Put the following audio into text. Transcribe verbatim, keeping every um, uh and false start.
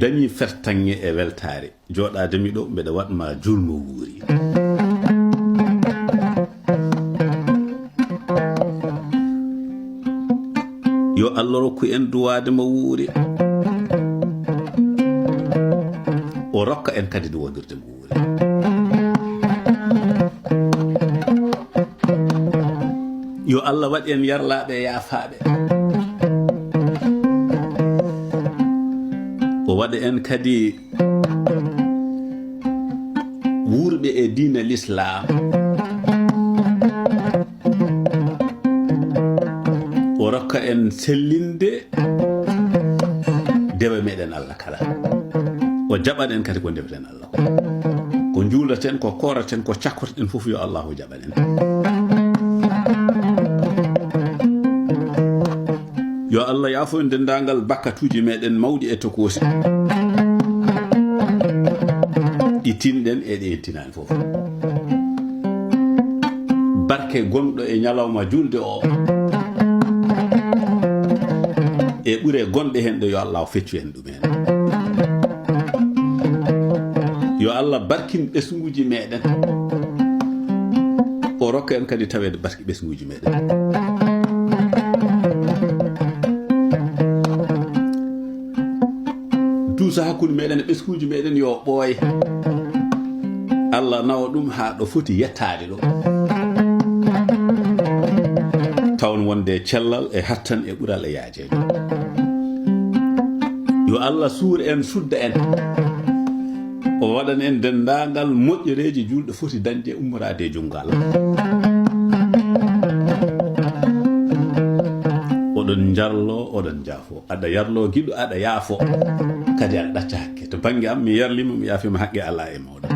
Dañi fertaŋŋe e weltaare. Jooɗaade mi ɗo, mbeɗa waɗ ma juulmo wuuri. Yo Allah rokku en duwaade mo wuuri. O rokka en kadi duwondirde mo wuuri. Yo Allah waɗ en yarlaaɓe e yaafaaɓe. O waɗa en kadi wuurɓe e diina Lislaam. O rokka en sellinde dewe meɗen Allah kala. O jaɓan en kadi ko ndeweten Allah ko. Ko njuulaten, ko kooraten, ko cakkotoɗen fof yo Allahu jaɓan en. Yo Allah yaafo en denndaangal bakkatuuji meɗen mawɗi e tokoosi. Ɗi tinɗen e ɗi en tinaani fof. Barke gonɗo e ñalawma juulde o. E ɓure gonɗe hen ɗo yo Allah feccu en ɗum. Yo Allah barkin ɓesnguuji meɗen. O rokka en kadi taweede barki ɓesnguuji meɗen. Duusa hakkunde meɗen e ɓesnguuji meɗen yo ɓooy. Allah nawa ɗum haa ɗo foti yettaade ɗo. Tawon wonde cellal e hattan e ɓural e yaajeejo. Yo Allah suur en, sudda en. O waɗan en denndaangal moƴƴereeji juulɗo foti dañde e ummoraade e junngo Allah. Oɗon njarlo, oɗon njaafo. Aɗa yarlo giɗo, aɗa yaafo. Kadi aɗa ɗacca hakke. To bannge am, mi yarlima, mi yaafima haqqe Allah e mawɗo.